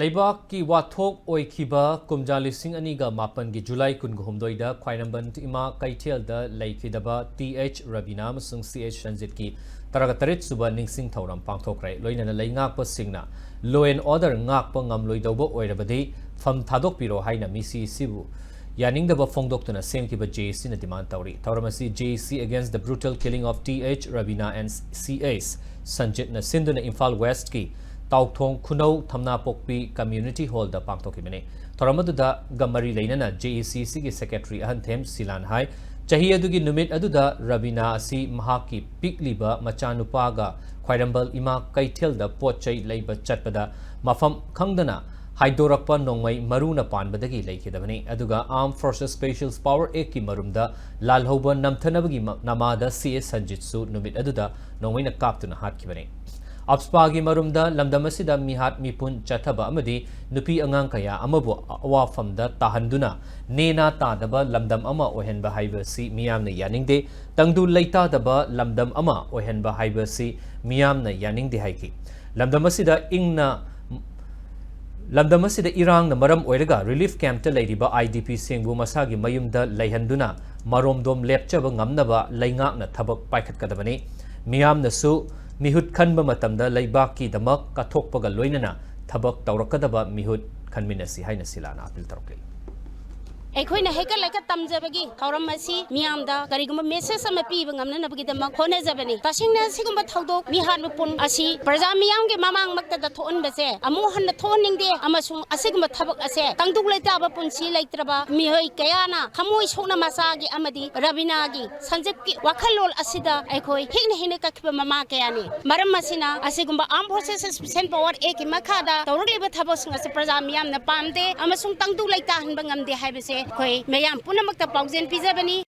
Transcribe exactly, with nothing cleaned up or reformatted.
ꯂꯩꯕꯥꯛꯀꯤ ꯋꯥꯊꯣꯛ ꯑꯣꯏꯈꯤꯕ ꯀꯨꯝꯖꯥ ꯂꯤꯁꯤꯡ ꯑꯅꯤꯒ ꯃꯥꯄꯟꯒꯤ ꯖꯨꯂꯥꯏ ꯀꯨꯟꯒ ꯍꯨꯝꯗꯣꯏꯗ ꯈ꯭ꯋꯥꯏꯔꯝꯕꯟ ꯏꯃꯥ ꯀꯩꯊꯦꯜꯗ ꯂꯩꯈꯤꯗꯕ ꯇꯤ ꯑꯩꯆ ꯔꯕꯤꯅꯥ ꯑꯃꯁꯨꯡ ꯁꯤ ꯑꯩꯆ ꯁꯟꯖꯤꯠꯀꯤ ꯇꯔꯥꯇꯔꯦꯠ ꯁꯨꯕ ꯅꯤꯡꯁꯤꯡ ꯊꯧꯔꯝ ꯄꯥꯡꯊꯣꯛꯈ꯭ꯔꯦ꯫ ꯂꯣꯏꯅꯅ ꯂꯩꯉꯥꯛꯄꯁꯤꯡꯅ law and order ꯉꯥꯛꯄ ꯉꯝꯂꯣꯏꯗꯧꯕ ꯑꯣꯏꯔꯕꯗꯤ ꯐꯝ ꯊꯥꯗꯣꯛꯄꯤꯔꯣ ꯍꯥꯏꯅ ꯃꯤꯁꯤ ꯑꯁꯤꯕꯨ ꯌꯥꯅꯤꯡꯗꯕ ꯐꯣꯡꯗꯣꯛꯇꯨꯅ ꯁꯦꯝꯈꯤꯕ ꯖꯦ ꯑꯦ ꯁꯤꯅ demand ꯇꯧꯔꯤ꯫ ꯊꯧꯔꯝ ꯑꯁꯤ J A C Against the Brutal Killing of T H Rabina and C H Sanjitꯅ ꯁꯤꯟꯗꯨꯅ ꯏꯝꯐꯥꯜ ꯋꯦꯁ꯭ꯠꯀꯤ ꯇꯥꯎꯊꯣꯡ, ꯈꯨꯅꯧ, ꯊꯝꯅꯥꯄꯣꯛꯄꯤ community hallꯗ ꯄꯥꯡꯊꯣꯛꯈꯤꯕꯅꯤ꯫ ꯊꯧꯔꯝ ꯑꯗꯨꯗꯒ ꯃꯔꯤ ꯂꯩꯅꯅ J A C ꯑꯁꯤꯒꯤ secretary ꯑꯍꯟꯊꯦꯝ ꯁꯤꯂꯥꯟ ꯍꯥꯏ, ꯆꯍꯤ ꯑꯗꯨꯒꯤ ꯅꯨꯃꯤꯠ ꯑꯗꯨꯗ ꯔꯕꯤꯅꯥ ꯑꯁꯤ ꯃꯍꯥꯛꯀꯤ ꯄꯤꯛꯂꯤꯕ ꯃꯆꯥꯅꯨꯄꯥꯒ ꯈ꯭ꯋꯥꯏꯔꯝꯕꯟ ꯏꯃꯥ ꯀꯩꯊꯦꯜꯗ ꯄꯣꯠ ꯆꯩ ꯂꯩꯕ ꯆꯠꯄꯗ ꯃꯐꯝ ꯈꯪꯗꯅ ꯍꯥꯏꯗꯣꯔꯛꯄ ꯅꯣꯡꯃꯩ ꯃꯔꯨꯅ ꯄꯥꯟꯕꯗꯒꯤ ꯂꯩꯈꯤꯗꯕꯅꯤ꯫ ꯑꯗꯨꯒ Armed Forces Special Power Actꯀꯤ ꯃꯔꯨꯝꯗ ꯂꯥꯜꯍꯧꯕ ꯅꯝꯊꯅꯕꯒꯤ ꯃ-, ꯅꯃꯥꯗ ꯁꯤ ꯑꯦ ꯁꯟꯖꯤꯠꯁꯨ ꯅꯨꯃꯤꯠ ꯑꯗꯨꯗ ꯅꯣꯡꯃꯩꯅ ꯀꯥꯞꯇꯨꯅ ꯍꯥꯠꯈꯤꯕꯅꯤ꯫ ꯑꯞꯁꯄꯥꯒꯤ ꯃꯔꯨꯝꯗ ꯂꯝꯗꯝ ꯑꯁꯤꯗ ꯃꯤꯍꯥꯠ ꯃꯤꯄꯨꯟ ꯆꯠꯊꯕ ꯑꯃꯗꯤ ꯅꯨꯄꯤ ꯑꯉꯥꯡ ꯀꯌꯥ ꯑꯃꯕꯨ ꯑꯋꯥꯐꯝꯗ ꯇꯥꯍꯟꯗꯨꯅ ꯅꯦꯅꯥ ꯇꯥꯗꯕ ꯂꯝꯗꯝ ꯑꯃ ꯑꯣꯏꯍꯟꯕ ꯍꯥꯏꯕꯁꯤ ꯃꯤꯌꯥꯝꯅ ꯌꯥꯅꯤꯡꯗꯦ꯫ ꯇꯪꯗꯨ ꯂꯩꯇꯥꯗꯕ ꯂꯝꯗꯝ ꯑꯃ ꯑꯣꯏꯍꯟꯕ ꯍꯥꯏꯕꯁꯤ ꯃꯤꯌꯥꯝꯅ ꯌꯥꯅꯤꯡꯗꯦ ꯍꯥꯏꯈꯤ꯫ ꯂꯝꯗꯝ ꯑꯁꯤꯗ ꯏꯪꯅ, ꯂꯝꯗꯝ ꯑꯁꯤꯗ ꯏꯔꯥꯡꯅ ꯃꯔꯝ ꯑꯣꯏꯔꯒ relief campꯇ ꯂꯩꯔꯤꯕ I D Pꯁꯤꯡꯕꯨ ꯃꯁꯥꯒꯤ ꯃꯌꯨꯝꯗ ꯂꯩꯍꯟꯗꯨꯅ ꯃꯔꯣꯝꯗꯣꯝ ꯂꯦꯞꯆꯕ ꯉꯝꯅꯕ ꯂꯩꯉꯥꯛꯅ ꯊꯕꯛ ꯄꯥꯏꯈꯠꯀꯗꯕꯅꯤ꯫ ꯃꯤꯌꯥꯝꯅꯁꯨ ꯃꯤꯍꯨꯠ ꯈꯟꯕ ꯃꯇꯝꯗ ꯂꯩꯕꯥꯛꯀꯤꯗꯃꯛ ꯀꯠꯊꯣꯛꯄꯒ ꯂꯣꯏꯅꯅ ꯊꯕꯛ ꯇꯧꯔꯛꯀꯗꯕ ꯃꯤꯍꯨꯠ ꯈꯟꯃꯤꯟꯅꯁꯤ ꯍꯥꯏꯅ ꯁꯤꯂꯥꯅ appeal ꯇꯧꯔꯛꯂꯤ꯫ ꯑꯩꯈꯣꯏꯅ ꯍꯩꯀꯠ ꯂꯩꯀꯠ ꯇꯝꯖꯕꯒꯤ ꯊꯧꯔꯝ ꯑꯁꯤ ꯃꯤꯌꯥꯝꯗ ꯀꯔꯤꯒꯨꯝꯕ message ꯑꯃ ꯄꯤꯕ ꯉꯝꯅꯅꯕꯒꯤꯗꯃꯛ ꯍꯣꯠꯅꯖꯕꯅꯤ꯫ ꯇꯁꯦꯡꯅ ꯑꯁꯤꯒꯨꯝꯕ ꯊꯧꯗꯣꯛ ꯃꯤꯍꯥꯠ ꯃꯤꯄꯨꯟ ꯑꯁꯤ ꯄ꯭ꯔꯖꯥ ꯃꯤꯌꯥꯝꯒꯤ ꯃꯃꯥꯡꯃꯛꯇꯗ ꯊꯣꯛꯍꯟꯕꯁꯦ ꯑꯃꯨꯛ ꯍꯟꯅ ꯊꯣꯛꯍꯟꯅꯤꯡꯗꯦ, ꯑꯃꯁꯨꯡ ꯑꯁꯤꯒꯨꯝꯕ ꯊꯕꯛ ꯑꯁꯦ ꯇꯪꯗꯨ ꯂꯩꯇꯥꯕ ꯄꯨꯟꯁꯤ ꯂꯩꯇ꯭ꯔꯕ ꯃꯤꯑꯣꯏ ꯀꯌꯥꯅ ꯊꯃꯣꯏ ꯁꯣꯛꯅ ꯃꯆꯥꯒꯤ ꯑꯃꯗꯤ ꯔꯕꯤꯅꯥꯒꯤ ꯁꯟꯖꯤꯠꯀꯤ ꯋꯥꯈꯜꯂꯣꯟ ꯑꯁꯤꯗ ꯑꯩꯈꯣꯏ ꯍꯤꯡꯅ ꯍꯤꯡꯅ ꯀꯛꯈꯤꯕ ꯃꯃꯥ ꯀꯌꯥꯅꯤ꯫ ꯃꯔꯝ ꯑꯁꯤꯅ ꯑꯁꯤꯒꯨꯝꯕ Armed Forces Special Power Actꯀꯤ ꯃꯈꯥꯗ ꯇꯧꯔꯛꯂꯤꯕ ꯊꯕꯛꯁꯤꯡ ꯑꯁꯤ ꯄ꯭ꯔꯖꯥ ꯃꯤꯌꯥꯝꯅ ꯄꯥꯝꯗꯦ ꯑꯃꯁꯨꯡ ꯇꯪꯗꯨ ꯂꯩꯇꯥꯍꯟꯕ ꯉꯝꯗꯦ ꯍꯥꯏꯕꯁꯦ ꯑꯩꯈꯣꯏ ꯃꯌꯥꯝ ꯄꯨꯝꯅꯃꯛꯇ ꯄꯥꯎꯖꯦꯜ ꯄꯤꯖꯕꯅꯤ꯫